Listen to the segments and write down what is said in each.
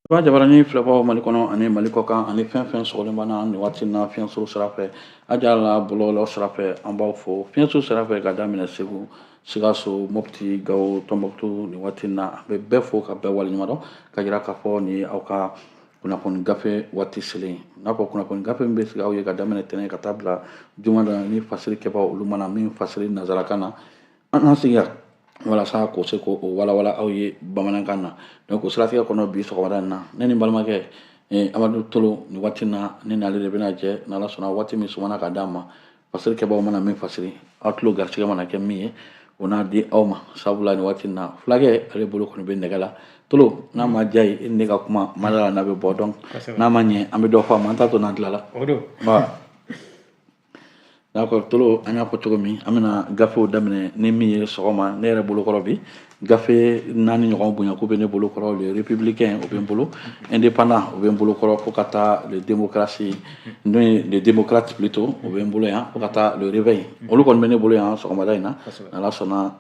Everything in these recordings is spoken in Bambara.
Ba jabaranin filɛbaw Mali kɔnɔ ani Mali kɔkan ani fɛn fɛn sɔgɔlen b'an na nin waati in na fiɲɛso sira fɛ, a jala bɔlɔlɔ sira fɛ, an b'aw fo fiɲɛso sira fɛ ka daminɛ Segu, Sikaso, Mopti, Gawo, Tɔnbɔkutu. Nin waati in na, an bɛ bɛɛ fo ka bɛɛ waleɲuman dɔn ka jira k'a fɔ nin ye aw ka kunnafoni gafe waati selen, n'a fɔ kunnafoni gafe min bɛ sigi aw ye ka daminɛ tɛnɛn ka taa bila juma la, ni fasiri kɛbaaw olu mana min fasiri nanzarakan na, an n'an sigi yan walasa k'o se k'o walawala aw ye bamanankan na. Donc o siratigɛ kɔnɔ, bi sɔgɔmada in na, ne ni n balimakɛ Amadu Tolo, nin waati in na, ne n'ale de bɛna jɛ, n'Ala sɔnna, waati min sumana ka d'an ma, fasiri kɛbaaw mana min fasiri, aw tulo garisɛgɛ mana kɛ min ye, o n'a di aw ma. Sabula nin waati in na, fulakɛ ale bolo kɔni bɛ nɛgɛ la. Tolo, n'a ma diya ye, e ni ne ka kuma ma da la n'a bɛ bɔ. Donc n'a ma ɲɛ, an bɛ dɔ fɔ a ma, an t'a to n'an tilala. O don. D'accord Tolo, an y'a fɔ cogo min, an bɛna gafew daminɛ ni min ye sɔgɔma. Ne yɛrɛ bolokɔrɔ bi, gafe naani ɲɔgɔn bonya ko bɛ ne bolokɔrɔ. Le Républicain, o bɛ n bolo, Indépendant, o bɛ n bolokɔrɔ, fo ka taa Le Démocratie, n'o ye Le Démocrate plutôt, o bɛ n bolo yan, fo ka taa Le Réveil. Olu kɔni bɛ ne bolo yan sɔgɔmada in na. N'Ala sɔnna,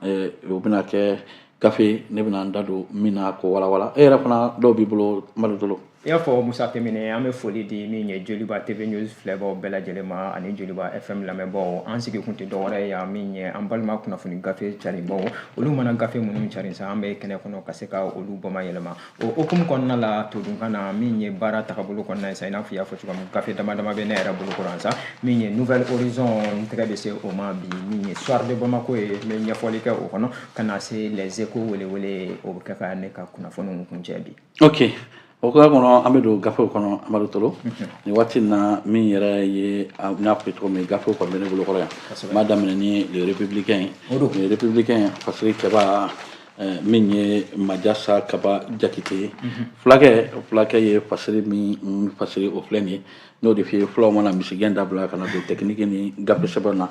o bɛna kɛ gafe ne bɛna n da don min na k'o walawala. E yɛrɛ fana, dɔw b'i bolo, Amadu Tolo? I y'a fɔ Musa Tɛmɛnɛ, an bɛ foli di min ye Joliba TV News filɛbaw bɛɛ lajɛlen ma ani Joliba FM lamɛnbaw. An sigi kun tɛ dɔwɛrɛ ye yan min ye an balima kunnafoni gafe caribaw, olu mana gafe minnu cari sa, an bɛ kɛnɛ kɔnɔ ka se ka olu bama yɛlɛma. O hukumu kɔnɔna la, todunkan na, min ye baara tagabolo kɔnɔna ye sa, i n'a fɔ i y'a fɔ cogo min, gafe dama dama bɛ ne yɛrɛ bolo kɔrɔ sa. Min ye Nouvel Horizon, n tɛgɛ bɛ se o ma bi. Min ye Soir de Bamako ye, n bɛ ɲɛfɔli kɛ o kɔnɔ ka na se Les Échos welewele, o bɛ kɛ ka ne ka kunnafoniw kuncɛ bi. Ok, o kura kɔnɔ, an bɛ don gafew kɔnɔ. Amadu Tolo, nin waati in na, min yɛrɛ ye, n y'a fɔ cogo min, gafew kɔni bɛ ne bolo kɔrɔ yan. N b'a daminɛ ni Le Républicain ye. Le Républicain fasiri kɛba, min ye Majasa Kaba Jakite ye, fulakɛ. Fulakɛ ye fasiri min fasiri, o filɛ nin ye. N'o de f'i ye, fulaw mana misigɛn dabila ka na don technique ni gafe sɛbɛn na,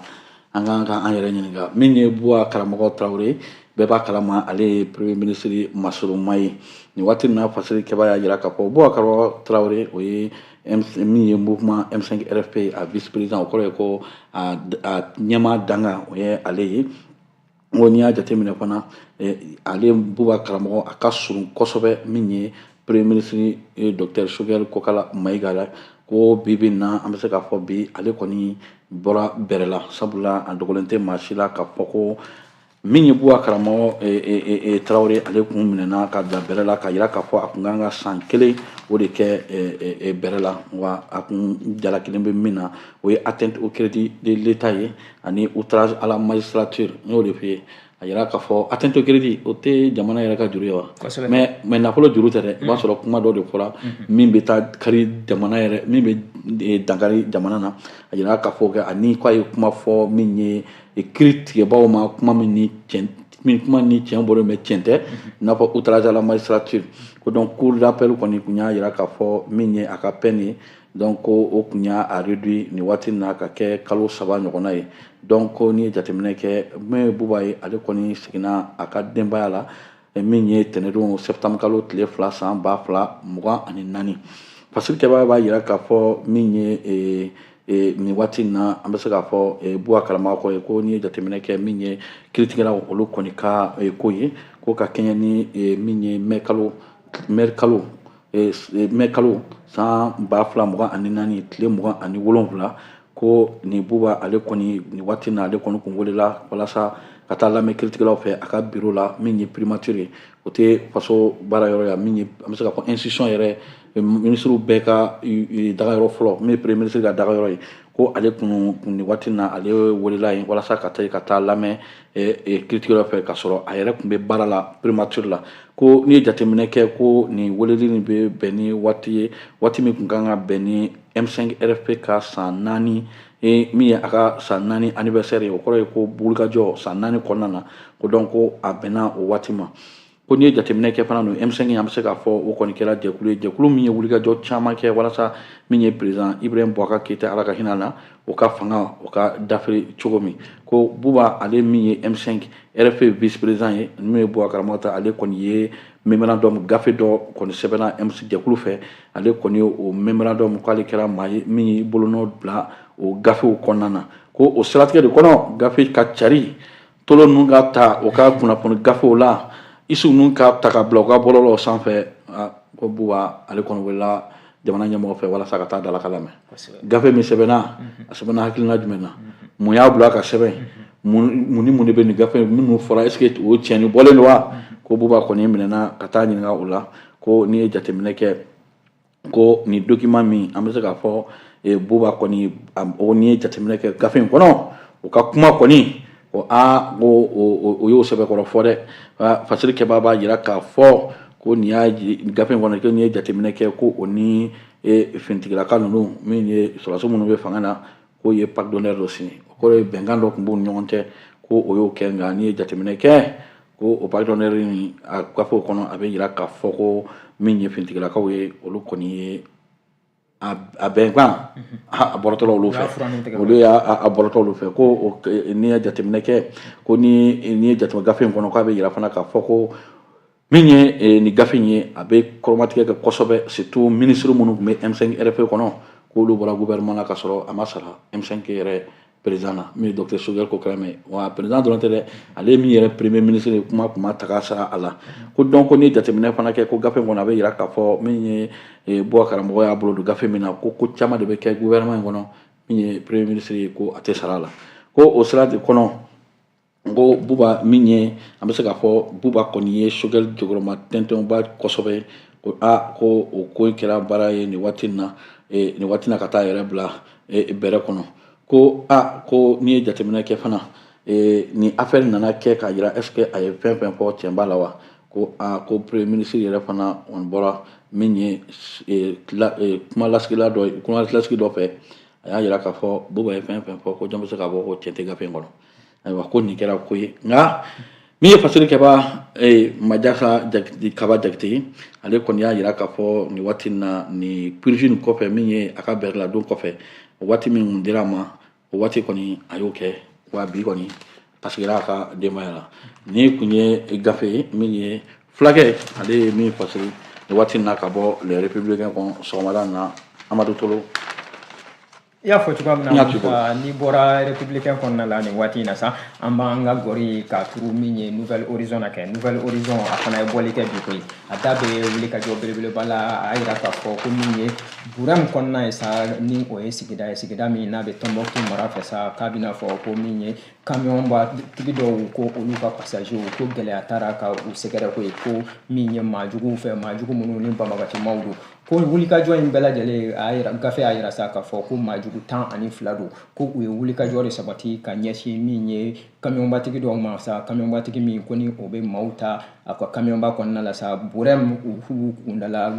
an kan ka an yɛrɛ ɲininka. Min ye Buwa Karamɔgɔ Tarawele, bɛɛ b'a kalama, ale ye premier ministre masuruma ye. Nin waati in na, fasiri kɛba y'a jira k'a fɔ Buwa Karamɔgɔ Tarawele, o ye min ye mouvement M5 RFP a vice président, o kɔrɔ ye ko a ɲɛmaa danga, o ye ale ye. N ko n'i y'a jateminɛ fana, ale Buba Karamɔgɔ, a ka surun kosɛbɛ min ye premier ministre docteur Choguel Kokala Mayiga la. Ko bi bi in na, an bɛ se k'a fɔ bi, ale kɔni bɔra bɛrɛ la, sabula a dogolen tɛ maa si la k'a fɔ ko min ye Buwa Karamɔgɔ Tarawele, ale kun minɛna ka bila bɛrɛ la, ka yira k'a fɔ a kun kan ka san kelen o de kɛ bɛrɛ la. Wa a kun jalakilen bɛ min na, o ye atteinte au crédit de l'État ye ani outrage à la magistrature. N y'o de f'i ye, a yira k'a fɔ atteinte au crédit, o tɛ jamana yɛrɛ ka juru ye wa? Mais nafolo juru tɛ dɛ. I b'a sɔrɔ kuma dɔ de fɔra min bɛ taa kari jamana yɛrɛ, min bɛ dankari jamana na. A yira k'a fɔ ani k'a ye kuma fɔ min ye kiiri tigɛbaw ma, kuma min ni tiɲɛ, min kuma ni tiɲɛ bɔlen bɛ, tiɲɛ tɛ, i n'a fɔ outrage à la magistrature. Ko donc cour d'appel kɔni kun y'a yira k'a fɔ min ye a ka peine ye, donc ko o kun y'a a réduit nin waati in na ka kɛ kalo 3 ɲɔgɔnna ye. Donc ko n'i ye jateminɛ kɛ, min ye Buba ye, ale kɔni seginna a ka denbaya la min ye tɛnɛdon septembre kalo tile 2 san 2024. Fasiri kɛbaga b'a yira k'a fɔ min ye nin waati in na, an bɛ se k'a fɔ Buwa Karamɔgɔ kɔ ye, ko n'i ye jateminɛ kɛ, min ye kiiritigɛlaw olu kɔni ka ko ye, ko ka kɛɲɛ ni min ye mai kalo san 2024 tile 27, ko nin Buba, ale kɔni nin waati in na, ale kɔni kun welela walasa ka taa lamɛn kiiritigɛlaw fɛ a ka bureau la, min ye primature ye, o tɛ faso baara yɔrɔ ye, min ye an bɛ se k'a fɔ institution yɛrɛ, ministre bɛɛ ka dagayɔrɔ fɔlɔ, min ye premier ministre ka dagayɔrɔ ye. Ko ale kun nin waati in na, ale welela yen walasa ka taa lamɛn kiiritigɛlaw fɛ, k'a sɔrɔ a yɛrɛ tun bɛ baara la primature la. Ko n'i ye jateminɛ kɛ, ko nin weleli nin bɛ bɛn ni waati ye, waati min kun kan ka bɛn ni M5 RFP ka san 4, min ye a ka san 4 anniversaire ye, o kɔrɔ ye ko wulikajɔ san 4 kɔnɔna na. Ko donc ko a bɛnna o waati ma. Ko n'i ye jateminɛ kɛ fana, no M5, an bɛ se k'a fɔ o kɔni kɛra jɛkulu ye, jɛkulu min ye wulikajɔ caman kɛ walasa min ye président Ibrahim Boubacar Keïta, Ala ka hinɛ la, o ka fanga o ka dafiri cogo min. Ko Buba, ale min ye M5 RFP vice président ye, min ye Buba Karamɔgɔ ta, ale kɔni ye mémorandum gafe dɔ kɔni sɛbɛnna M5 jɛkulu fɛ. Ale kɔni ye o mémorandum, k'ale kɛra maa ye min ye bolonɔ bila o gafew kɔnɔna na. Ko o siratigɛ de kɔnɔ, gafe ka cari tolo ninnu ka ta o ka kunnafoni gafew la, isu ninnu ka ta ka bila u ka bɔlɔlɔw sanfɛ. Ko Buba ale kɔni welela jamana ɲɛmɔgɔ fɛ walasa ka taa dalaka lamɛn. Gafe min sɛbɛnna, a sɛbɛnna hakilina jumɛn na? Mun y'a bila ka sɛbɛn? Mun ni mun de bɛ nin gafe minnu fɔra? Est ce que o tiɲɛni bɔlen don wa? Ko Buba kɔni minɛna ka taa ɲininka o la. Ko n'i ye jateminɛ kɛ, ko nin document min, an bɛ se k'a fɔ Buba kɔni o, n'i ye jateminɛ kɛ gafe in kɔnɔ, o ka kuma kɔni ko aa, ko o y'o sɛbɛkɔrɔ fɔ dɛ. Fasiri kɛbaa b'a jira k'a fɔ ko nin y'a gafe in kɔnɔ, ko n'i ye jateminɛ kɛ, ko o ni finitigilaka ninnu min ye sɔrɔdasi minnu bɛ fanga na, k'o ye pacte d'honneur dɔ signé. O kɔrɔ ye bɛnkan dɔ tun b'u ni ɲɔgɔn cɛ, ko o y'o kɛ. Nka n'i ye jateminɛ kɛ, ko o pacte d'honneur nin, a gafew kɔnɔ, a bɛ jira k'a fɔ ko min ye finitigilakaw ye, olu kɔni ye a bɛnkan a bɔrɔtɔla olu fɛ, olu y'a bɔrɔtɔ olu fɛ. Ko n'i ye jateminɛ kɛ, ko ni n'i ye jateminɛ gafe in kɔnɔ, k'a bɛ jira fana k'a fɔ ko min ye nin gafe in ye, a bɛ kɔrɔmatigɛ kɛ kosɛbɛ, surtout ministre minnu tun bɛ M5 RFP kɔnɔ, k'olu bɔra gouvernement na ka sɔrɔ a ma sara M5 yɛrɛ président na, min ye docteur Choguel Kokalla. Wa président dɔrɔn tɛ dɛ, ale min yɛrɛ premier ministre ye, kuma tun ma taga sara a la. Ko donc ko n'i ye jateminɛ fana kɛ, ko gafe in kɔnɔ, a bɛ jira k'a fɔ min ye Buwa karamɔgɔ y'a bolo don gafe min na, ko ko caman de bɛ kɛ gouvernement in kɔnɔ, min ye premier ministre ye, ko a tɛ sara a la. Ko o sira de kɔnɔ, ko Buba min ye, an bɛ se k'a fɔ Buba kɔni ye Choguel jɔyɔrɔma tɛntɛnba kosɛbɛ. Ko aa, ko o ko in kɛra baara ye nin waati in na, nin waati na ka taa yɛrɛ bila bɛrɛ kɔnɔ. Ko a ko n'i ye jateminɛ kɛ fana, nin affaire nana kɛ k'a jira, est ce que a ye fɛn fɛn fɔ, tiɲɛ b'a la wa? Ko a ko premier ministre yɛrɛ fana kɔni bɔra min ye kuma lasigila dɔ, kuma lasigi dɔ fɛ, a y'a jira k'a fɔ Buba ye fɛn fɛn fɔ, ko jɔn bɛ se k'a fɔ ko tiɲɛ tɛ gafe in kɔnɔ? Ayiwa, ko nin kɛra ko ye. Nka min ye fasiri kɛba Majasa Kaba Jakite, ale kɔni y'a jira k'a fɔ nin waati in na, nin purge nin kɔfɛ, min ye a ka bɛrɛladon kɔfɛ, o waati min kun dira a ma, o waati kɔni a y'o kɛ. Wa bi kɔni a sigira a ka denbaya la. Nin kun ye gafe ye min ye fulakɛ, ale ye min fasiri nin waati in na ka bɔ Le Républicain kɔnɔ sɔgɔmada in na, Amadu Tolo. I y'a fɔ cogoya min na, n'i bɔra Républicain kɔnɔna la nin waati in na sa, an b'an ka gɔri k'a turu min ye Nouvel Horizon na kɛ. Nouvel Horizon, a fana ye bɔli kɛ bi koyi. A da bɛ wuli ka jɔ belebeleba la. A y'a jira k'a fɔ ko min ye Burɛmu kɔnɔna ye sa, ni o ye sigida ye, sigida min n'a bɛ Tɔnbɔkutu mara fɛ sa, k'a bɛna fɔ ko min ye camion ba tigi dɔw, ko olu ka passager, ko gɛlɛya taara ka u sɛgɛrɛ koyi, ko min ye maajuguw fɛ, maajugu minnu ni banbagacimaw don. Ko wulikajɔ in bɛɛ lajɛlen, a yira, gafe y'a yira sa k'a fɔ ko maajugu 12 don, ko u ye wulikajɔ de sabati ka ɲɛsin min ye kamiyɔnbatigi dɔw ma sa, kamiyɔnbatigi min ko ni o bɛ maaw ta a ka kamiyɔnba kɔnɔna la sa, Burɛmu, u k'u kundala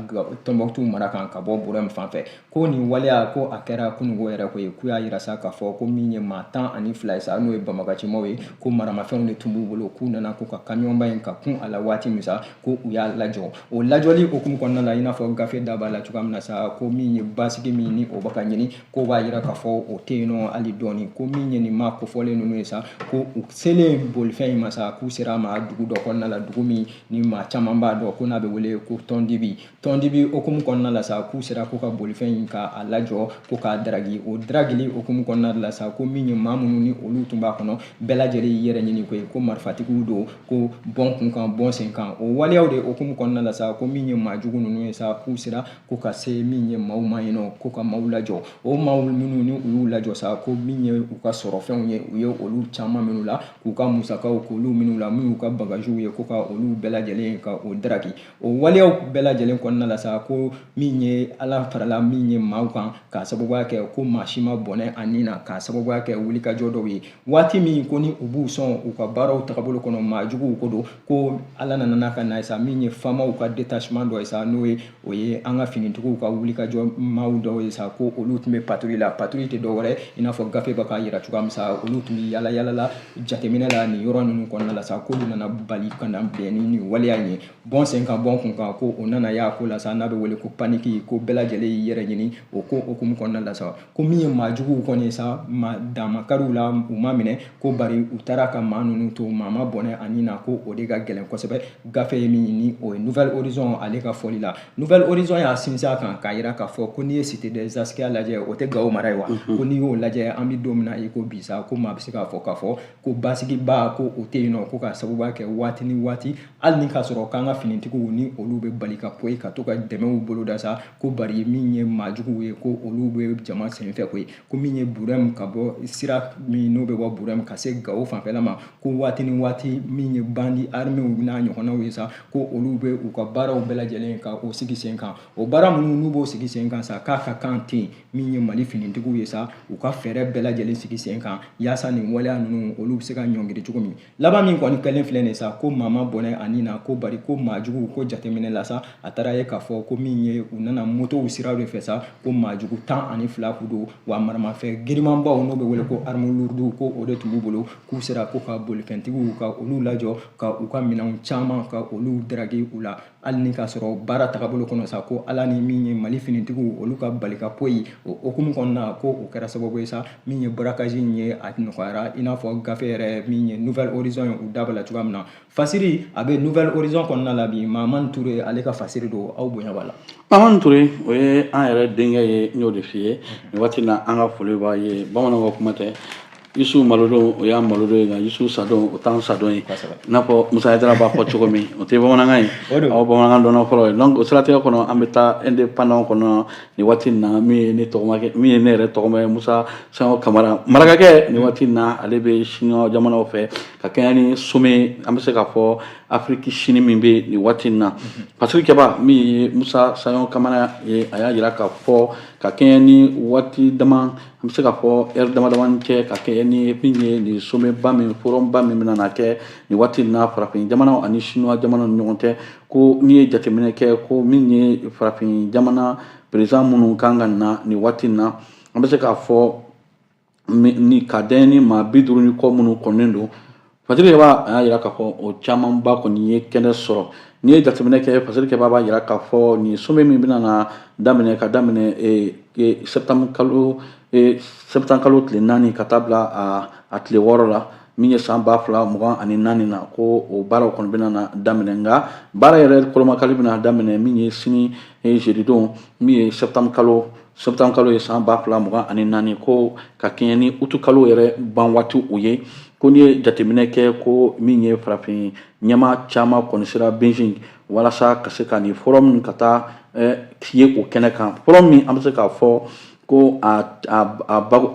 Tɔnbɔkutu mara kan ka bɔ Burɛmu fan fɛ. Ko nin waleya, ko a kɛra kununko yɛrɛ koyi. K'u y'a yira sa k'a fɔ ko min ye maa 12 ye sa, n'o ye banbagacimaw ye, ko maramafɛnw de tun b'u bolo, k'u nana k'u ka kamiyɔnba in ka kun a la waati min sa, ko u y'a lajɔ. O lajɔli hukumu kɔnɔna la, i n'a fɔ gafe da b'a la cogoya min na sa, ko min ye basigi min ni o bɛ ka ɲini, ko b'a yira k'a fɔ o tɛ yen nɔ hali dɔɔni. Ko min ye nin maa kofɔlen ninnu ye sa, ko u selen bolifɛn in ma sa, k'u sera a ma dugu dɔ kɔnɔna la, dugu min ni maa caman b'a dɔn ko n'a bɛ wele ko Tɔndibi. Tɔndibi hukumu kɔnɔna la sa, k'u sera k'u ka bolifɛn in k'a lajɔ, ko k'a daragi. O daragili hukumu kɔnɔna la sa, ko min ye maa minnu ni olu tun b'a kɔnɔ, bɛɛ lajɛlen y'i yɛrɛ ɲini koyi, ko marifatigiw don, ko bɔn kun kan bɔn sen kan. O waleyaw de hukumu kɔnɔna la sa, ko min ye maajugu ninnu ye sa, k'u sera ko ka se min ye maaw ma yen nɔ, ko ka maaw lajɔ. O maaw minnu ni u y'u lajɔ sa, ko min ye u ka sɔrɔfɛnw ye, u ye olu caman minnu la, k'u ka musakaw k'olu minnu la, min y'u ka bagagew ye, ko ka olu bɛɛ lajɛlen ka o daraki. O waleyaw bɛɛ lajɛlen kɔnɔna la sa, ko min ye Ala farala min ye maaw kan, k'a sababuya kɛ ko maa si ma bɔnɛ a nin na, k'a sababuya kɛ wulikajɔ dɔw ye waati min ko ni u b'u sɔn u ka baaraw tagabolo kɔnɔ, maa juguw ko don. Ko Ala nana n'a ka na ye sa, min ye faamaw ka détachement dɔ ye sa, n'o ye o ye an ka finitigiw ka wulikajɔ maaw dɔw ye sa, ko olu tun bɛ patrouille la. Patrouille tɛ dɔwɛrɛ, i n'a fɔ gafe bɛ k'a yira cogoya min sa, olu tun bɛ yala yala la jateminɛ la nin yɔrɔ ninnu kɔnɔna la sa, k'olu nana bali ka na bɛn ni nin waleya in ye, bɔn sen kan bɔn kun kan. Ko o nana y'a ko la sa, n'a bɛ wele ko panique, ko bɛɛ lajɛlen y'i yɛrɛ ɲini o ko hukumu kɔnɔna la sa. Ko min ye maa juguw kɔni ye sa, maa damakariw la, u ma minɛ, ko bari u taara ka maa ninnu to, maa ma bɔnɛ a nin na, ko o de ka gɛlɛn kosɛbɛ. Gafe ye min ni o ye Nouvel Horizon, ale ka fɔli la, Nouvel Horizon. y'a sinsin a kan k'a jira k'a fɔ ko n'i ye Cité des Askia lajɛ, o tɛ Gawo mara ye wa? Ko n'i y'o lajɛ, an bɛ don min na i ko bi sa, ko maa bɛ se k'a fɔ k'a fɔ ko basigiba ko o tɛ yen nɔ, ko k'a sababuya kɛ waati ni waati, hali ni k'a sɔrɔ k'an ka finitigiw ni olu bɛ bali ka poyi ka to ka dɛmɛw boloda sa, ko bari min ye maajuguw ye, ko olu bɛ jama senfɛ koyi. Ko min ye Burɛmu ka bɔ sira min n'o bɛ bɔ Burɛmu ka se Gawo fanfɛla ma, ko waati ni waati min ye bandits arméw n'a ɲɔgɔnnaw ye sa, ko olu bɛ u ka baaraw bɛɛ lajɛlen ka o sigi sen kan. O baara minnu n'u b'o sigi sen kan sa, k'a ka kan ten min ye Mali finitigiw ye sa, u ka fɛɛrɛ bɛɛ lajɛlen sigi sen kan yaasa nin waleya ninnu olu bɛ se ka ɲɔngiri cogo min. Laban min kɔni kɛlen filɛ nin sa, ko maa ma bɔnɛ ani na, ko bari ko maajugu ko jateminɛ la sa, a taara ye k'a fɔ ko min ye u nana motow siraw de fɛ sa, ko maajugu 12 kun don wa, maramafɛn girimanbaw n'o bɛ wele ko armes lourdes, ko o de tun b'u bolo, k'u sera ko ka bolifɛntigiw ka olu lajɔ, ka u ka minɛnw caman ka olu daraki u la. Hali ni k'a sɔrɔ baara tagabolo kɔnɔ sa, ko ala ni min ye Mali finitigiw olu ka bali ka poyi o hukumu kɔnɔna, ko o kɛra sababu ye sa, min ye braquage in ye a nɔgɔyara. I n'a fɔ gafe yɛrɛ min ye Nouvel Horizon ye, u da b'a la cogoya min na, fasiri a bɛ Nouvel Horizon kɔnɔna la bi. Mahamani Ture, ale ka fasiri don, aw bonya b'a la. Mahamani Ture, o ye an yɛrɛ denkɛ ye. N y'o de f'i ye nin waati in na, an ka foli b'a ye. Bamananw ka kuma tɛ, Yusu malodon, o y'an malodon ye, nka Yusu sadon, o t'an sadon ye. I n'a fɔ Musa Hayidara b'a fɔ cogo min, o tɛ bamanankan ye, aw bamanankan dɔnna fɔlɔ ye. Donc o siratigɛ kɔnɔ, an bɛ taa Indépendant kɔnɔ nin waati in na. Min ye ne tɔgɔmakɛ, min ye ne yɛrɛ tɔgɔma ye, Musa Sango Kamara marakakɛ, nin waati in na ale bɛ Chinois jamanaw fɛ ka kɛɲɛ ni sommet, an bɛ se k'a fɔ Afiriki sini min bɛ nin waati in na. Fasiri kɛba min ye Musa Sango Kamara ye, a y'a jira k'a fɔ ka kɛɲɛ ni waati dama, an bɛ se k'a fɔ heure dama damani cɛ, ka kɛɲɛ ni min ye nin sommet ba min, forum ba min bɛna na kɛ nin waati in na farafin jamanaw ani Chinois jamanaw ni ɲɔgɔn cɛ, ko n'i ye jateminɛ kɛ, ko min ye farafin jamana président minnu kan ka na nin waati in na, an bɛ se k'a fɔ ni ka dɛn ni maa 50 ni kɔ minnu kɔnnen don. Fasiri kɛba a y'a jira k'a fɔ o camanba kɔni ye kɛnɛ sɔrɔ. N'i ye jateminɛ kɛ, fasiri kɛba b'a jira k'a fɔ nin sommet min bɛna na daminɛ, ka daminɛ septembre kalo tile 4 ka taa bila a tile 6 la, min ye san 2024 na, ko o baaraw kɔni bɛna na daminɛ. Nka baara yɛrɛ kolomakali bɛna daminɛ min ye sini jeudi don, min ye septembre kalo ye san 2024, ko ka kɛɲɛ ni août kalo yɛrɛ ban waati o ye. Ko n'i ye jateminɛ kɛ, ko min ye farafin ɲɛma caman kɔni sera Beijing walasa ka se ka nin forum ka taa ye o kɛnɛ kan. Forum min an bɛ se k'a fɔ ko a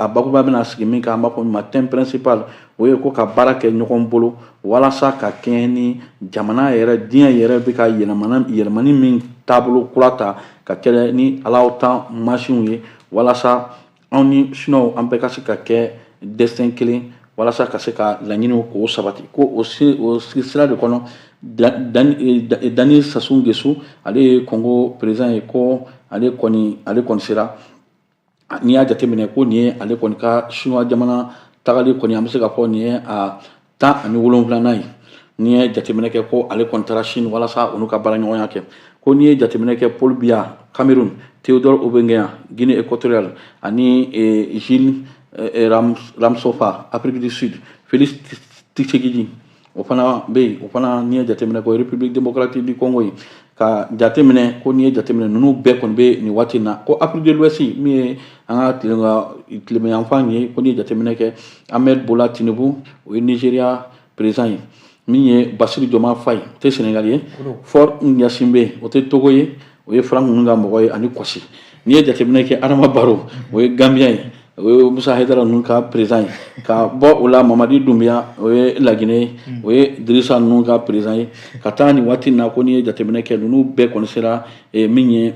bakuruba bɛna sigi min kan, an b'a fɔ min ma thème principal, o ye ko ka baara kɛ ɲɔgɔn bolo walasa ka kɛɲɛ ni jamana yɛrɛ, diɲɛ yɛrɛ bɛ ka yɛlɛmani min taabolo kura ta, ka kɛlɛ ni alaw tan mansinw ye, walasa anw ni Chinois an bɛɛ ka se ka kɛ destin kelen, walasa ka se ka laɲiniw k'o sabati. Ko o sira de kɔnɔ, Denis Sassou Nguesso, ale ye Congo président ye, ko ale kɔni sera. N'i y'a jateminɛ, ko nin ye ale kɔni ka Chinois jamana tagali kɔni, an bɛ se k'a fɔ nin ye a 17nan ye. N'i ye jateminɛ kɛ, ko ale kɔni taara Chine walasa olu ka baara ɲɔgɔnya kɛ. Ko n'i ye jateminɛ kɛ, Paul Biya Cameroun, Théodore Obiang Guinée équatoriale, ani Cyril Ramaphosa Afrique du Sud, Félix Tshisekedi, o fana bɛ yen. O fana, n'i ye jateminɛ kɛ, République démocratique du Congo ye. Ka jateminɛ ko n'i ye jateminɛ, ninnu bɛɛ kɔni bɛ nin waati in na. Ko Afrique de l'Ouest, min ye an ka tilebinyanfan ye, ko n'i ye jateminɛ kɛ, Ahmed Bola Tinubu, o ye Nigeria président ye. Min ye Bassirou Diomaye Faye, o tɛ Sénégal ye. Faure Gnassingbé, o tɛ Togo ye, o ye Franck ninnu ka mɔgɔ ye ani Kɔsi. N'i ye jateminɛ kɛ, Adama Barrow, o ye Gambien ye, o ye Musa Hayidara ninnu ka président ye. Ka bɔ o la, Mamadi Doumbouya, o ye Laginɛ ye, o ye Dirisa ninnu ka président ye. Ka taa nin waati in na, ko n'i ye jateminɛ kɛ, ninnu bɛɛ kɔni sera min ye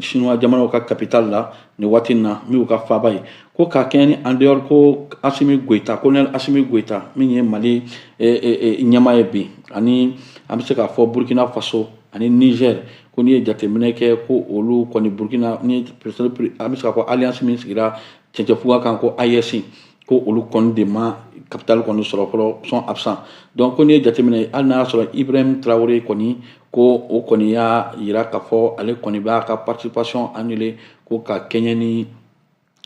Chinois jamanaw ka capitale la nin waati in na, min y'u ka faaba ye. Ko ka kɛɲɛ ni en dehors, ko Assimi Goïta, colonel Assimi Goïta, min ye Mali ɲɛmaa ye bi, ani an bɛ se k'a fɔ Burkina Faso ani Niger, ko n'i ye jateminɛ kɛ, ko olu kɔni, Burkina ni an bɛ se k'a fɔ alliance min sigira cɛncɛnfuga kan, ko AES, ko olu kɔni de ma capitale kɔni sɔrɔ fɔlɔ, sont absents. Donc ko n'i ye jateminɛ, hali n'a y'a sɔrɔ Ibrahim Traoré kɔni, ko o kɔni y'a yira k'a fɔ ale kɔni b'a ka participation annulée, ko ka kɛɲɛ ni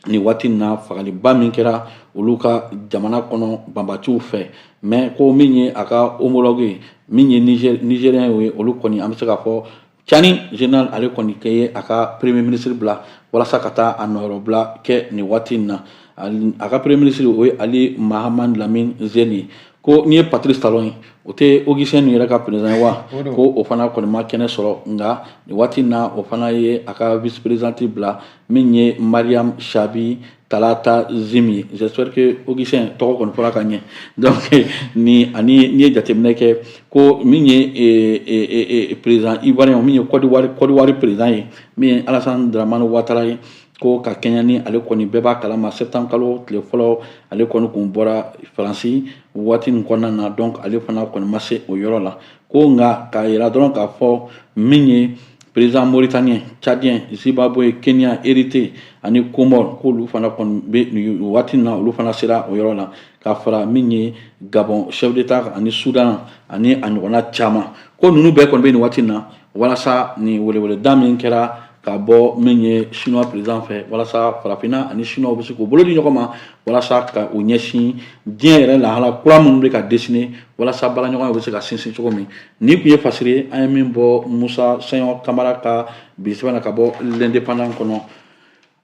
nin waati in na fagaliba min kɛra olu ka jamana kɔnɔ banbatiw fɛ. Mais ko min ye a ka homologue ye, min ye Nigérien ye, olu kɔni, an bɛ se k'a fɔ Tiani général, ale kɔni kɛ ye a ka premier ministre bila walasa ka taa a nɔyɔrɔbila kɛ nin waati in na. A ka premier ministre, o ye Ali Mahaman Lamine Zeine ye. Ko n'i ye Patrice Talon ye, o tɛ Augustin nin yɛrɛ ka président ye wa? Ko o fana kɔni ma kɛnɛ sɔrɔ, nka nin waati in na, o fana ye a ka vice présidente bila, min ye Mariam Chabi Talata Zimi ye. J'espère que Augustin tɔgɔ kɔni fɔra ka ɲɛ. Donc ni ani n'i ye jateminɛ kɛ, ko min ye président ivoirien, min ye Côte d'Ivoire président ye, min ye Alassane Dramane Ouattara ye, ko ka kɛɲɛ ni ale kɔni bɛɛ b'a kalama, septembre kalo tile fɔlɔ, ale kɔni kun bɔra Faransi waati nin kɔnɔna na. Donc ale fana kɔni ma se o yɔrɔ la. Ko nka k'a yira dɔrɔn k'a fɔ min ye président mauritanien, tchadien, Zimbabwe, Kenya, Érythrée ani Comore, k'olu fana kɔni bɛ nin waati na, olu fana sera o yɔrɔ la, ka fara min ye Gabon chef d'état ani Soudan ani a ɲɔgɔnna caman. Ko ninnu bɛɛ kɔni bɛ nin waati na, walasa nin weleweleda min kɛra ka bɔ min ye Chinois président fɛ, walasa farafinna ani Chinois bɛ se k'u bolo di ɲɔgɔn ma, walasa ka u ɲɛsin diɲɛ yɛrɛ lahala kura minnu bɛ ka dessiner, walasa baaraɲɔgɔnya bɛ se ka sinsin cogo min. Nin tun ye fasiri ye an ye min bɔ Musa Saɲɔ Kamara ka bi sɛbɛn na ka bɔ L'Indépendant kɔnɔ.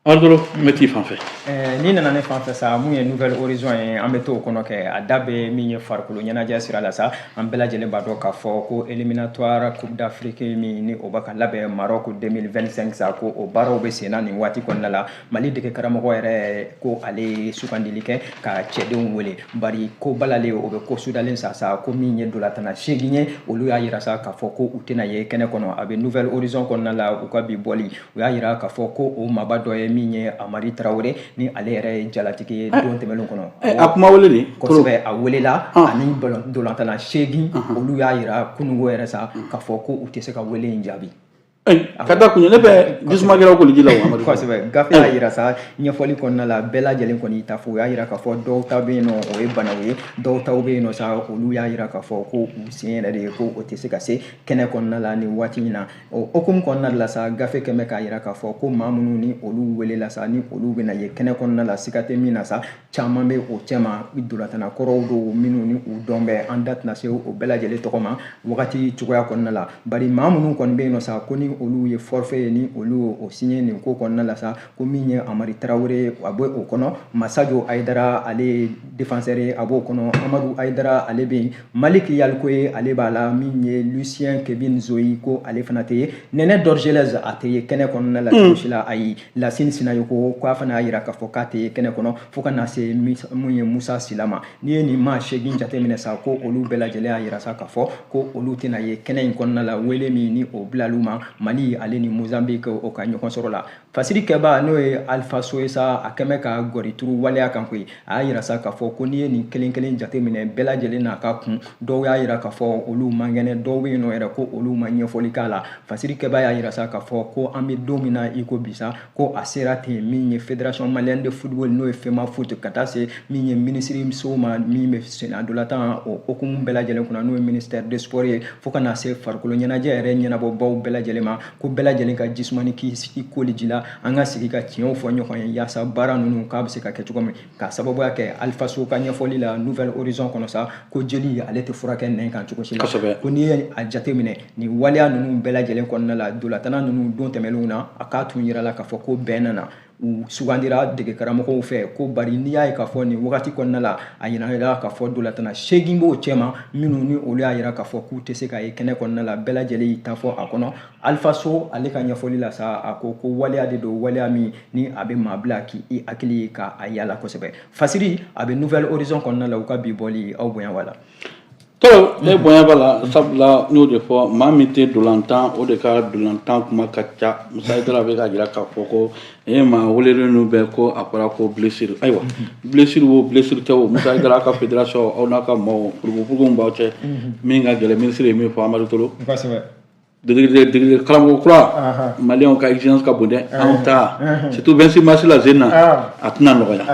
Ardolo, n bɛ t'i fan fɛ. N'i nana ne fan fɛ sa, mun ye Nouvel Horizon ye, an bɛ to o kɔnɔ kɛ. A da bɛ min ye farikolo ɲɛnajɛ sira la sa, an bɛɛ lajɛlen b'a dɔn k'a fɔ ko éliminatoire Coupe d'Afrique min ni o bɛ ka labɛn Maroc 2025 sa, ko o baaraw bɛ sen na nin waati kɔnɔna la. Mali dege karamɔgɔ yɛrɛ ko ale ye sugandili kɛ ka cɛdenw wele, bari ko balalen o bɛ ko sudalen sa, ko min ye dolatana 8 ye, olu y'a yira sa k'a fɔ ko u tɛna ye kɛnɛ kɔnɔ. A bɛ Nouvel Horizon kɔnɔna la, u ka bi bɔli, u y'a yira k'a fɔ ko o maaba dɔ ye min ye Amari Tarawele, ni ale yɛrɛ ye jalatigi ye don tɛmɛnen kɔnɔ. A kuma wele de. Kosɛbɛ, a welela ani dolantana 8, olu y'a yira kununko yɛrɛ sa k'a fɔ ko u tɛ se ka wele in jaabi. Ka da kun ne bɛ jisuma kɛra koliji la o, Amadu. Kosɛbɛ, gafe y'a yira sa ɲɛfɔli kɔnɔna la, bɛɛ lajɛlen kɔni y'i ta fɔ. U y'a yira k'a fɔ dɔw ta bɛ yen nɔ, o ye banaw ye, dɔw taw bɛ yen nɔ sa, olu y'a yira k'a fɔ ko u sen yɛrɛ de ye ko o tɛ se ka se kɛnɛ kɔnɔna la nin waati in na. O hokumu kɔnɔna la sa, gafe kɛn bɛ k'a yira k'a fɔ ko maa minnu ni olu welela sa, ni olu bɛna ye kɛnɛ kɔnɔna la, siga tɛ min na sa, caman bɛ o cɛma, dolatana kɔrɔw don minnu ni u dɔn bɛ. An da tɛna se o bɛɛ lajɛlen tɔgɔ ma wagati cogoya kɔnɔna la, bari maa minnu kɔni bɛ yen nɔ sa, ko ni olu ye forfait ye, ni olu o signé nin ko kɔnɔna la sa, ko min ye Amari Tarawele, a bɛ o kɔnɔ, Masajo Ayidara, ale ye défenseur ye, a b'o kɔnɔ, Amadu Ayidara, ale bɛ yen, Malik Yalikoye, ale b'a la, min ye Lucien Kevin Zoyi, ko ale fana tɛ ye, Nɛnɛ Dorgelès, a tɛ ye kɛnɛ kɔnɔna la cogo si la, ayi, Lasine Sinayoko, k'a fana y'a yira k'a fɔ k'a tɛ ye kɛnɛ kɔnɔ, fo ka na se mun ye Musa Sila ma. N'i ye nin maa 8 jateminɛ sa, ko olu bɛɛ lajɛlen y'a yira sa k'a fɔ ko olu tɛna ye kɛnɛ in kɔnɔna la, wele min ni o bilal'u ma Mali ale ni Mozambique o ka ɲɔgɔn sɔrɔ la. Fasiri kɛba, n'o ye Alpha So ye sa, a kɛn bɛ ka gɔrituru waleya kan koyi. A y'a yira sa k'a fɔ ko n'i ye nin kelen kelen jateminɛ, bɛɛ lajɛlen n'a ka kun, dɔw y'a yira k'a fɔ olu man kɛnɛ, dɔw bɛ yen nɔ yɛrɛ ko olu ma ɲɛfɔli k'a la. Fasiri kɛba y'a yira sa k'a fɔ ko an bɛ don min na i ko bi sa, ko a sera ten min ye Fédération malienne de football, n'o ye FEMAFOOT, ka taa se min ye minisiriso ma min bɛ senna ntolantan o hokumu bɛɛ lajɛlen kunna, n'o ye ministère des sports ye, fo ka na se farikolo ɲɛnajɛ yɛrɛ ɲɛnabɔbaw bɛɛ lajɛlen ma, ko bɛɛ lajɛlen ka jisumani k'i koli ji la, an ka sigi ka tiɲɛw fɔ ɲɔgɔn ye yaasa baara ninnu k'a bɛ se ka kɛ cogo min. Ka sababuya kɛ Alpha So ka ɲɛfɔli la Nouvel Horizon kɔnɔ sa, ko jeli ale tɛ furakɛ nɛn kan cogo si la. Ko n'i ye a jateminɛ nin waleya ninnu bɛɛ lajɛlen kɔnɔna la, dolatana ninnu don tɛmɛnlenw na, a k'a tun yira la k'a fɔ ko bɛn nana, u sugandira dege karamɔgɔw fɛ, ko bari n'i y'a ye k'a fɔ nin wagati kɔnɔna la, a yira k'a fɔ dolatana 8 b'o cɛma minnu ni olu y'a yira k'a fɔ k'u tɛ se ka ye kɛnɛ kɔnɔna la, bɛɛ lajɛlen y'i ta fɔ a kɔnɔ. Alpha So ale ka ɲɛfɔli la sa, a ko ko waleya de don, waleya min ni a bɛ maa bila k'i hakili ye k'a yala kosɛbɛ. Fasiri a bɛ Nouvel Horizon kɔnɔna la, u ka bi bɔli, aw bonya b'a la. Tɔrɔ ne bonya b'a la, sabula n y'o de fɔ, maa min tɛ dolantan, o de ka dolantan kuma ka ca. Musa Hayidara bɛ ka jira k'a fɔ ko e maa welelen ninnu bɛɛ, ko a fɔra ko blessure. Ayiwa, blessure o, blessure tɛ o, Musa Hayidara ka fédération, aw n'a ka maaw, furugufurugu b'aw cɛ min ka gɛlɛn. Ministre ye min fɔ, Amadu Tolo, degeli karamɔgɔ kura, maliyɛnw ka exigence ka bon dɛ. Anw ta, surtout 26 mars la zen na, a tɛna nɔgɔya.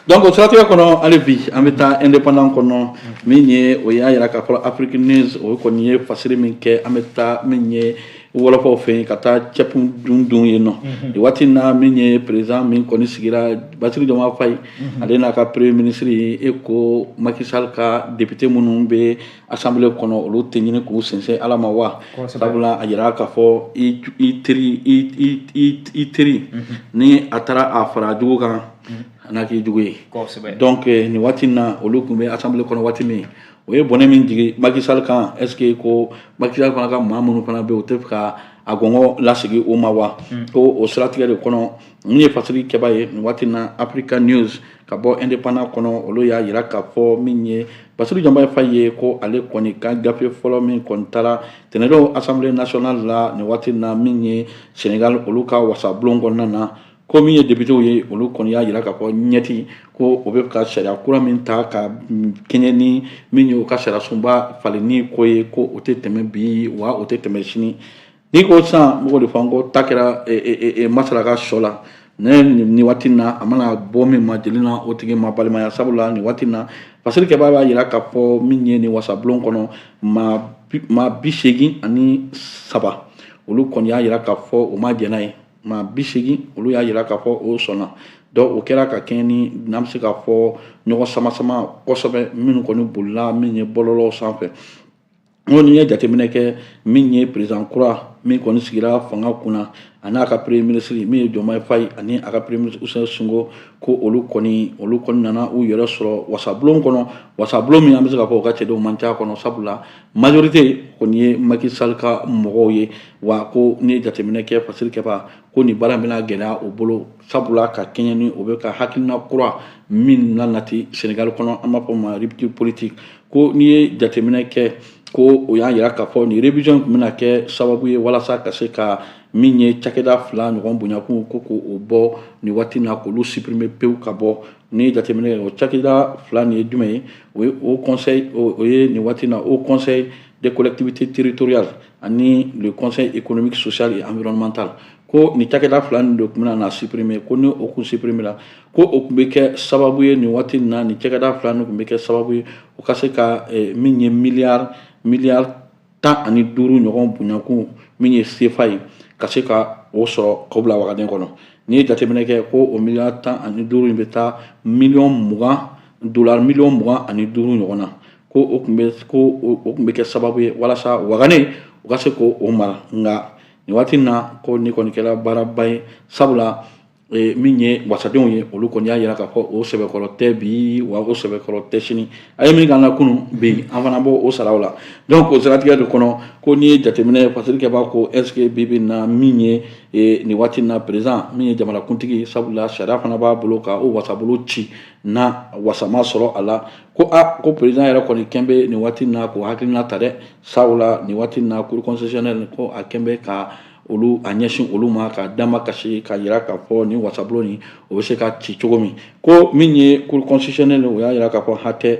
Donc o siratigɛ kɔnɔ, hali bi an bɛ taa Indépendant kɔnɔ, min ye o y'a yira k'a fɔ Afrique News, o kɔni ye fasiri min kɛ. An bɛ taa min ye wɔlɔfɔw fɛ yen ka taa cɛpu dun dun yen nɔ. Nin waati in na, min ye président min kɔni sigira, Bassirou Diomaye Faye, ale n'a ka premier ministre, e ko Macky Sall ka député minnu bɛ assemblée kɔnɔ, olu tɛ ɲini k'u sensɛn Ala ma wa? Sabula a yira k'a fɔ i teri i teri ni a taara a fara jugu kan, a n'a k'i jugu ye. Donc nin waati in na, olu tun bɛ assemblée kɔnɔ waati min, o ye bɔnɛ min jigin Macky Sall kan, est ce que ko Macky Sall fana ka maa minnu fana bɛ yen, o tɛ fɛ ka a gɔngɔ lasigi o ma wa? Ko o siratigɛ de kɔnɔ, min ye fasiri kɛba ye nin waati in na, Africa News ka bɔ Indépendant kɔnɔ, olu y'a yira k'a fɔ min ye Bassirou Diomaye Faye ye, ko ale kɔni ka gafe fɔlɔ min kɔni taara tɛnɛdon Assemblée nationale la nin waati in na, min ye Sénégal olu ka wasabulon kɔnɔna na, ko min ye députéw ye, olu kɔni y'a yira k'a fɔ ɲɛti ko o bɛ ka sariya kura min ta ka kɛɲɛ ni min ye u ka sariya sunba falenni ko ye, ko o tɛ tɛmɛ bi wa o tɛ tɛmɛ sini. N'i ko sisan mɔgɔ de fɔ ko ta kɛra masara ka sɔ la ne nin waati in na, a mana bɔ min ma jeli na, o tigi ma balimaya. Sabula nin waati in na, Fasiri kɛba b'a yira k'a fɔ min ye nin wasabulon kɔnɔ, maa 83, olu kɔni y'a yira k'a fɔ o ma jɛn n'a ye. Maa 80, olu y'a yira k'a fɔ o sɔnna. Donc o kɛra ka kɛɲɛ ni n'an bɛ se k'a fɔ ɲɔgɔn sama sama kosɛbɛ minnu kɔni bolila min ye bɔlɔlɔw sanfɛ. N ko n'i ye jateminɛ kɛ, min ye président kura min kɔni sigira fanga kunna, a n'a ka premier ministre min ye Diomaye Faye ani a ka premier ministre Ousmane Sonko, ko olu kɔni nana u yɛrɛ sɔrɔ wasabulon kɔnɔ, wasabulon min an bɛ se k'a fɔ u ka cɛdenw man ca kɔnɔ, sabula majorité kɔni ye Macky Sall ka mɔgɔw ye. Wa ko n'i ye jateminɛ kɛ, Fasiri kɛba, ko nin baara bɛna gɛlɛya u bolo, sabula ka kɛɲɛ ni o bɛ ka hakilina kura min na nati Sénégal kɔnɔ, an b'a fɔ o ma rupture politique. Ko n'i ye jateminɛ kɛ, ko o y'a yira k'a fɔ nin révision tun bɛna kɛ sababu ye walasa ka se ka min ye cakɛda 2 ɲɔgɔn bonyakun, ko k'o bɔ nin waati na, k'olu supprimer pewu ka bɔ. Ni ye jateminɛ kɛ, o cakɛda 2 nin ye jumɛn ye? O ye o conseil, o ye nin waati na Haut Conseil des collectivités territoriales ani le Conseil économique, social et environnemental. Ko nin cakɛda 2 nin de tun bɛna na supprimer. Ko ni o kun supprimer la, ko o tun bɛ kɛ sababu ye nin waati in na, nin cakɛda 2 nin tun bɛ kɛ sababu ye o ka se ka min ye miliyari 15 ɲɔgɔn bonyakun min ye CFA ye, ka se ka o sɔrɔ k'o bila wagaden kɔnɔ. N'i ye jateminɛ kɛ, ko o miliyari 15 in bɛ taa miliyɔn 20 dolari, miliyɔn 25 ɲɔgɔn na. Ko o tun bɛ kɛ sababu ye walasa wagane u ka se k'o mara. Nka nin waati in na, ko nin kɔni kɛra baaraba ye, sabula min ye wasadenw ye, olu kɔni y'a yira k'a fɔ o sɛbɛkɔrɔ tɛ bi wa o sɛbɛkɔrɔ tɛ sini. A ye min k'an na kunun, bi an fana b'o o sara o la. Donc o siratigɛ de kɔnɔ, ko n'i ye jateminɛ, Fasiri kɛba, ko est ce que bi bi in na, min ye nin waati in na président min ye jamanakuntigi, sabula sariya fana b'a bolo ka o wasabolo ci na wasama sɔrɔ a la, ko a ko président yɛrɛ kɔni kɛn bɛ nin waati in na k'o hakilina ta dɛ. Sabula nin waati in na, Cour constitutionnelle, ko a kɛn bɛ ka olu a ɲɛsin olu ma ka dama kasi ka yira k'a fɔ nin wasabulon nin, o bɛ se ka ci cogo min. Ko min ye Cour constitutionnelle, o y'a yira k'a fɔ hatɛ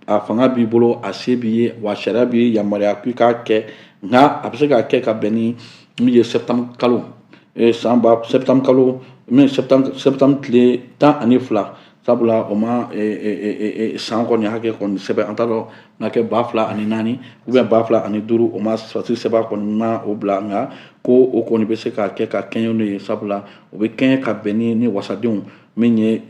a fanga b'i bolo, a se b'i ye, wa sariya b'i yamaruya k'i k'a kɛ. Nka a bɛ se k'a kɛ ka bɛn ni min ye septembre kalo san ba septembre kalo min septembre tile 12, sabula o ma san kɔni hakɛ kɔni sɛbɛn, an t'a dɔn n'a kɛ 2004 ou bien 2005, o ma fasiri sɛbɛn kɔni ma o bila. Nka ko o kɔni bɛ se ka kɛ ka kɛɲɛ n'o ye, sabula o bɛ kɛɲɛ ka bɛn ni wasadenw min ye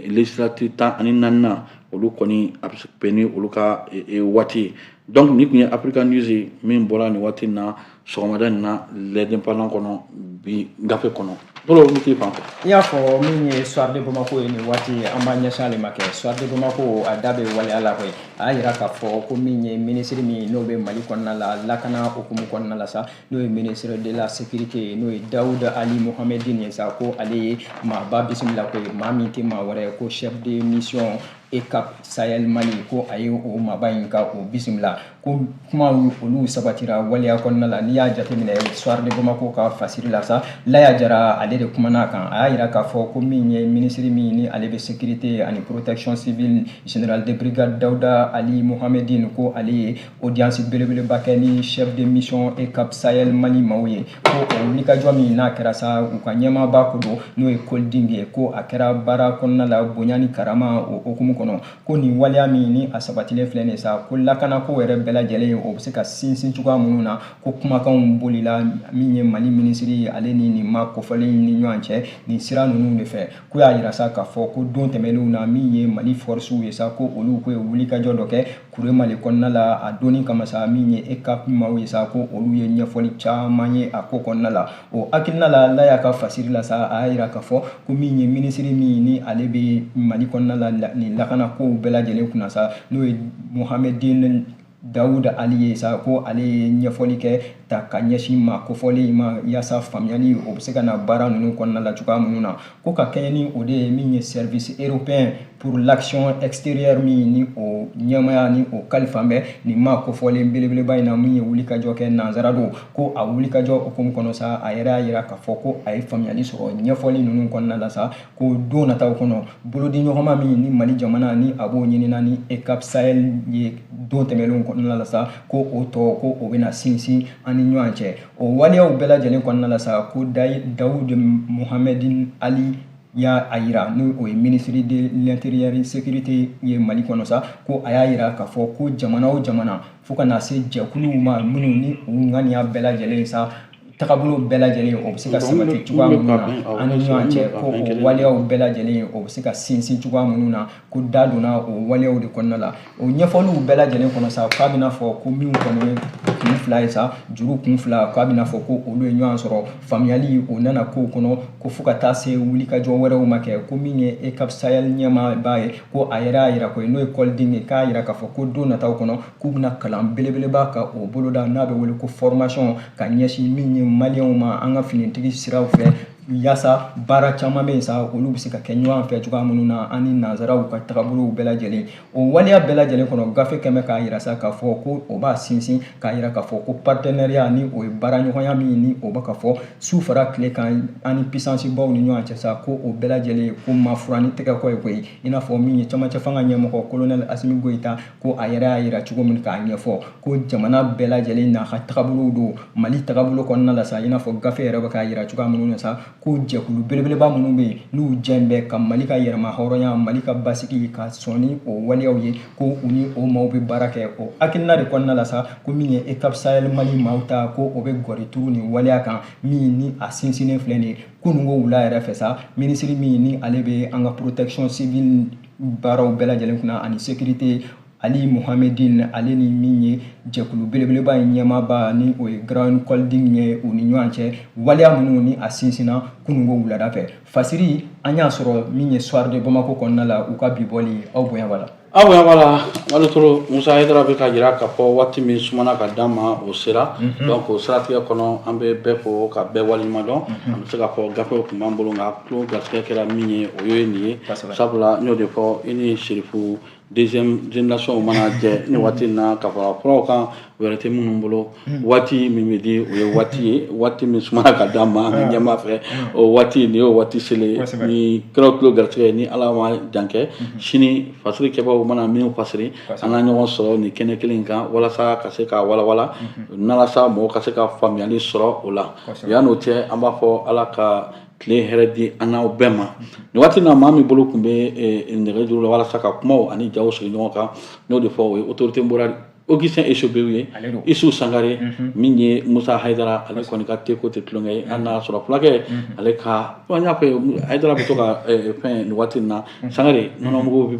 législature 14nan, olu kɔni a bɛ bɛn ni olu ka waati ye. Donc nin tun ye Africa News ye min bɔra nin waati in na, sɔgɔmada in na, L'Indépendant kɔnɔ bi gafe kɔnɔ. Bolo min t'i fan fɛ. I y'a fɔ min ye Soir de Bamako ye nin waati, an b'a ɲɛsin ale ma kɛ Soir de Bamako a da bɛ waleya la koyi. A y'a yira k'a fɔ ko min ye minisiri min n'o bɛ Mali kɔnɔna la, lakana hukumu kɔnɔna la sa, n'o ye ministre de la Sécurité, n'o ye Dawuda Ali Mohamedine ye sa, ko ale ye maaba bisimila koyi, maa min tɛ maa wɛrɛ ye ko chef de mission EUCAP Sahel Mali, ko a ye o maaba in ka o bisimila. Ko kuma olu sabatira waleya kɔnɔna la. N'i y'a jateminɛ Soir de Bamako ka fasiri la sa, Laya Jara ale de kumana a kan. A y'a yira k'a fɔ ko min ye minisiri min ni ale bɛ sécurité ani protection civile, général de brigade Dawuda Ali Mohamedine, ko ale ye audience belebeleba kɛ ni chef de mission EUCAP Sahel Mali maaw ye. Ko o wulikajɔ min n'a kɛra sa, u ka ɲɛmaaba ko don, n'o ye Kolding ye, ko a kɛra baara kɔnɔna la bonya ni karama o hukumu kɔnɔ. kɔnɔ. Ko nin waleya min ni a sabatilen filɛ nin sa, ko lakanako yɛrɛ bɛɛ lajɛlen o bɛ se ka sinsin cogoya minnu na, ko kumakanw bolila min ye Mali minisiri ale ni nin maa kofɔlen ni ɲɔgɔn cɛ nin sira ninnu de fɛ. Ko y'a yira sa k'a fɔ ko don tɛmɛnlenw na, min ye Mali forces ye sa, ko olu ko ye wulikajɔ dɔ kɛ Kuremale kɔnɔna la. A donni kama sa, min ye EUCAP maaw ye sa, ko olu ye ɲɛfɔli caman ye a ko kɔnɔna la. O hakilina la, Laya ka fasiri la sa, a y'a yira k'a fɔ ko min ye minisiri min ni ale bɛ Mali kɔnɔna la nin lakana kow bɛɛ lajɛlen kunna sa, n'o ye Mohamedine Dawuda Ali ye sa, ko ale ye ɲɛfɔli kɛ ta ka ɲɛsin maa kofɔlen in ma, yaasa faamuyali o bɛ se ka na baara ninnu kɔnɔna la cogoya minnu na. Ko ka kɛɲɛ ni o de ye, min ye Service européen pour l'action extérieure min ni o ɲɛmaya ni o kalifa bɛ nin maa kofɔlen belebeleba in na, min ye wulikajɔ kɛ nansara don, ko a wulikajɔ hukumu kɔnɔ sa, a yɛrɛ y'a yira k'a fɔ ko a ye faamuyali sɔrɔ ɲɛfɔli ninnu kɔnɔna la sa, ko don nataw kɔnɔ, bolodiɲɔgɔnma min ni Mali jamana ni a b'o ɲinina ni EUCAP Sahel ye don tɛmɛnlenw kɔnɔna la sa, ko o tɔ ko o bɛna sinsin an ni ɲɔgɔn cɛ. O waleyaw bɛɛ lajɛlen kɔnɔna la sa, ko Dawud Mohamedine Ali y'a a yira, n'o o ye ministre de l'Intérieur sécurité ye Mali kɔnɔ sa, ko a y'a yira k'a fɔ ko jamana o jamana, fo ka na se jɛkuluw ma minnu ni u ŋaniya bɛɛ lajɛlen sa, tagabolo bɛɛ lajɛlen o bɛ se ka sabati cogoya minnu na an ni ɲɔgɔn cɛ, ko o waleyaw bɛɛ lajɛlen o bɛ se ka sinsin cogoya minnu na, ko da donna o waleyaw de kɔnɔna la. O ɲɛfɔliw bɛɛ lajɛlen kɔnɔ sa, k'a bɛna fɔ ko min kɔni ye kun fila ye sa, juru kun fila, k'a bɛna fɔ ko olu ye ɲɔgɔn sɔrɔ, faamuyali o nana kow kɔnɔ, ko fo ka taa se wulikajɔ wɛrɛw ma kɛ. Ko min ye EUCAP Sahel ɲɛmaaba ye, ko a yɛrɛ y'a yira ko n'o ye Colding ye, k'a yira k'a fɔ ko don nataw kɔnɔ, k'u bɛna kalan belebeleba ka o boloda, n'a bɛ wele ko formation, ka ɲɛsin min ye maliyɛnw ma an ka finitigi siraw fɛ, yaasa baara caman bɛ yen sa, olu bɛ se ka kɛ ɲɔgɔn fɛ cogoya minnu na an ni nanzaraw ka tagabolow bɛɛ lajɛlen. O waleya bɛɛ lajɛlen kɔnɔ, gafe kɛmɛ k'a yira sa k'a fɔ ko o b'a sinsin k'a yira k'a fɔ ko partenariat ni o ye baaraɲɔgɔnya min ni o bɛ ka fɔ su fara tile kan an ni puissance baw ni ɲɔgɔn cɛ sa, ko o bɛɛ lajɛlen ko ma fura ni tɛgɛ kɔ ye koyi. I n'a fɔ min ye camancɛ fanga ɲɛmɔgɔ colonel Assimi Goïta, ko a yɛrɛ y'a yira cogo min k'a ɲɛfɔ ko jamana bɛɛ lajɛlen n'a ka tagabolow don. Mali tagabolo kɔnɔna la sa, i n'a fɔ gafe yɛrɛ bɛ k'a yira cogoya minnu na sa, ko jɛkulu belebeleba minnu bɛ yen n'u jɛn bɛ ka Mali ka yɛrɛma hɔrɔnya, Mali ka basigi, ka sɔn ni o waleyaw ye, ko u ni o maaw bɛ baara kɛ. O hakilina de kɔnɔna la sa, ko min ye EUCAP Sahel Mali maaw ta, ko o bɛ gɔri turu nin waleya kan min ni a sinsinnen filɛ nin ye. Kununko wula yɛrɛ fɛ sa, minisiri min ni ale bɛ an ka protection civile baaraw bɛɛ lajɛlen kunna ani sécurité, Ali Mohamedine, ale ni min ye jɛkulu belebeleba in ɲɛmaaba ni o ye Grand Colding ye, u ni ɲɔgɔn cɛ waleya minnu ni a sinsinna kununko wulada fɛ. Fasiri an y'a sɔrɔ min ye Soir de Bamako kɔnɔna la, u ka bi bɔli, aw bonya b'a la. Aw bonya b'a la. Malotoro Musa Hayidara bɛ ka jira k'a fɔ waati min sumana ka d'an ma, o sera. Donc o siratigɛ kɔnɔ, an bɛ bɛɛ fo ka bɛɛ waleɲuman dɔn. An bɛ se k'a fɔ gafew tun b'an bolo, nka tulo garisɛgɛ kɛra min ye, o ye nin ye, sabula n y'o de fɔ i ni Serifu deuxième génération mana jɛ ni waati in na ka fara furaw kan wɛrɛ tɛ minnu bolo. Waati min bɛ di, o ye waati ye, waati min sumana ka d'an ma an ka ɲɛmaa fɛ, o waati nin y'o waati selen ni kɛra tulo garisɛgɛ. Ni Ala ma jan kɛ, sini fasiri kɛbaaw mana min fasiri, an ka ɲɔgɔn sɔrɔ nin kɛnɛ kelen in kan walasa ka se k'a walawala, n'alasa mɔgɔw ka se ka faamuyali sɔrɔ o la. Yan'o cɛ, an b'a fɔ Ala ka tile hɛrɛ di an n'aw bɛɛ ma. Nin waati na, maa min bolo tun bɛ nɛgɛjuru la walasa ka kumaw ani jaw sigi ɲɔgɔn kan, n'o de fɔ o ye autorité morale Augustin Esobew ye, Isu Sangare, min ye Musa Hayidara, ale kɔni ka teko tɛ tulonkɛ ye. Hali n'a y'a sɔrɔ fulakɛ ale ka, an y'a fɔ Hayidara bɛ to ka fɛn nin waati in na, Sangare nɔnɔmugu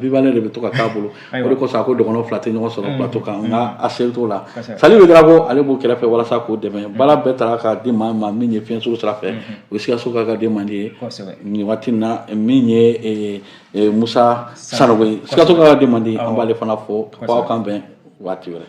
vivalen de bɛ to ka k'a bolo, o de kosɔn a ko dɔgɔnɔ fila tɛ ɲɔgɔn sɔrɔ plateau kan, nka a se t'o la. Saliu Darago, ale b'o kɛrɛfɛ walasa k'o dɛmɛ. Baara bɛɛ taara k'a di maa ma min ye fiɲɛsugu sira fɛ, o ye Sikaso ka den man di ye nin waati in na, min ye Musa Sanogo ye, Sikaso ka den man di. An b'ale fana fo k'aw kan bɛn waati wɛrɛ.